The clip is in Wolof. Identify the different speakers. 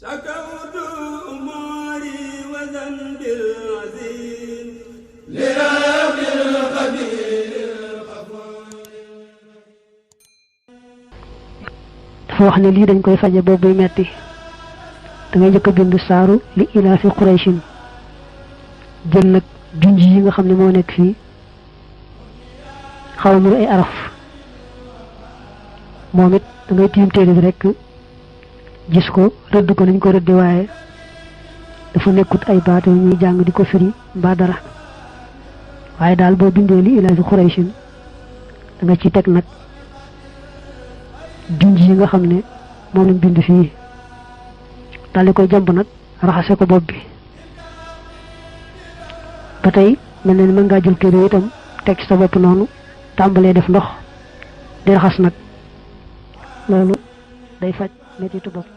Speaker 1: شكوت أموري وذنب العظيم لرب القدير الغفور.
Speaker 2: dafa wax ne lii dañ koy faje boobu metti da ngay jëkk bind saaru li ilaafi Qurayshin jël nag junj yi nga xam ne moo nekk fii xaw mu ay araf moom it da ngay tiim téere bi rek gis ko rëdd ko nañ ko rëddi waaye dafa nekkut ay baat yu ñuy jàng di ko firi mbaa dara waaye daal boo bindee li ilaafi Qurayshin da nga ci teg nag junj yi nga xam ne moom lañ bind fii daal di koy jàmb nag raxase ko bopp bi ba tey mel na ni mën ngaa jël téere itam teg ci sa bopp noonu tàmbalee def ndox di raxas nag loolu day faj mettitu bopp